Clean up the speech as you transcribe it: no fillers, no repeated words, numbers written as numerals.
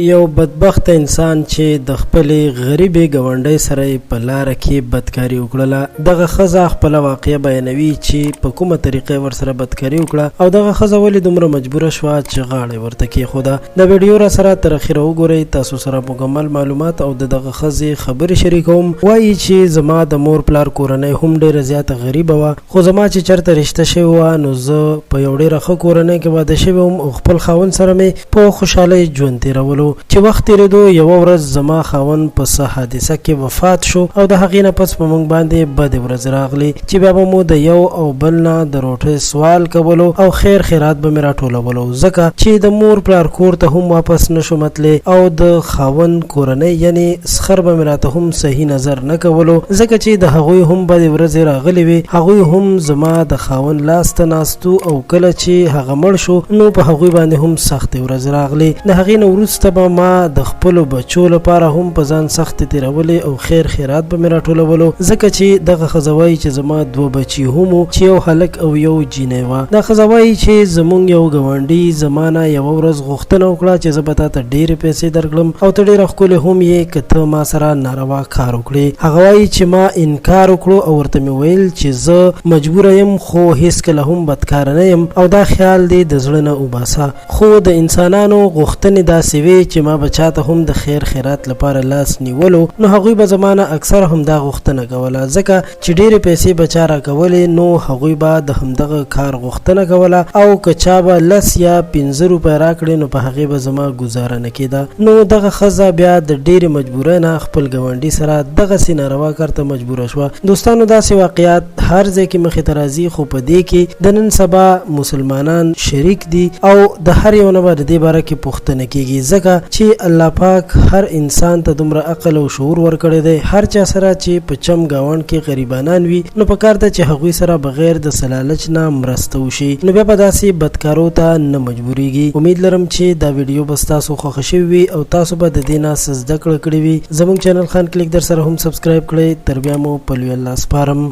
یو بدبخته انسان چې د خپلې غریبې ګاونډۍ سره یې په لاره کې بدکاري وکړله. دغه ښځه خپله واقعه بیانوي چې په کومه طریقه یې ورسره بدکاري وکړه او دغه ښځه ولې دومره مجبوره شوه چې غاړه یې ورته کېښوده. دا ویډیو راسره تر اخیره وګورئ، تاسو سره مکمل معلومات او د دغه ښځې خبرې شریکوم. وایي چې زما د مور پلار کورنۍ هم ډېره زیاته غریبه وه، خو زما چې چرته رشته شوې وه نو زه په یو ډیره ښه کورنۍ کې واده شوی وم او خپل خاوند سره مې په خوشحالۍ ژوند تیرولو. چې وخت تیریدو یوه ورځ زما خاوند په څه حادثه کې وفات شو او د هغې نه پس په موږ باندې بدې ورځې راغلې چې بیا به مو د یو او بل نه د روټۍ سوال کولو او خیر خیرات به مې راټولولو، ځکه چې د مور پلار کور ته هم واپس نه شوم تللی او د خاوند کورنۍ یعنې سخر به مې راته هم صحیح نظر نه کولو، ځکه چې د هغوی هم بدې ورځې راغلې وې. هغوی هم زما د خاوند لاس ته ناست وو او کله چې هغه مړ شو نو په هغوی باندې هم سختې ورځې راغلې. د هغې نه وروسته به ما د خپلو بچو لپاره هم په ځان سختې تېرولې او خیر خیرات به مې راټولولو، ځکه چې دغه ښځه وایي چې زما دوه بچي هم وو چې یو هلک او یو جینۍ وه. دا ښځه وایي چې زمونږ یو ګاونډي زما نه یوه ورځ غوښتنه وکړه چې زه به تا ته ډېرې پیسې درکړم او ته ډېره ښکلې هم یې که ته ما سره ناروا کار وکړې. هغه وایي چې ما انکار وکړو او ورته مې ویل چې زه مجبوره یم خو هېڅکله هم بدکاره نه یم او دا خیال دې د زړه نه وباسه. خو د انسانانو غوښتنې داسې وې چې ما به چاته هم د خیر خیرات لپاره لاس نیولو نو هغوی به زما نه اکثر همدا غوښتنه کوله، ځکه چې ډېرې پیسې به چا راکولې نو هغوی به د همدغه کار غوښتنه کوله او که چا به لس یا پنځه روپۍ راکړې نو په هغې به زما ګوزاره نه کېده. نو دغه ښځه بیا د ډېرې مجبورۍ نه خپل ګاونډي سره دغسې ناروا کار ته مجبوره شوه. دوستانو داسې واقعات هر ځای کې مخې ته راځي، خو په دې کې د نن سبا مسلمانان شریک دي او د هر یو نه به د دې باره کې پوښتنه کېږي، ځکه چې الله پاک هر انسان ته دومره عقل او شعور ورکړی دی. هر چا سره چې په چم ګاونډ کې غریبانان وي نو په کار ده چې هغوی سره بغیر د څه لالچ نه مرسته وشي، نو بیا به داسې بدکارو ته نه مجبوریږي. امید لرم چې دا ویډیو به ستاسو خوښه شوې وي او تاسو به د دې نه څه زده کړه کړې وي. زموږ چینل خان کلیک درسره هم سبسکرایب کړئ. تر بیا مو په لوی الله سپارم.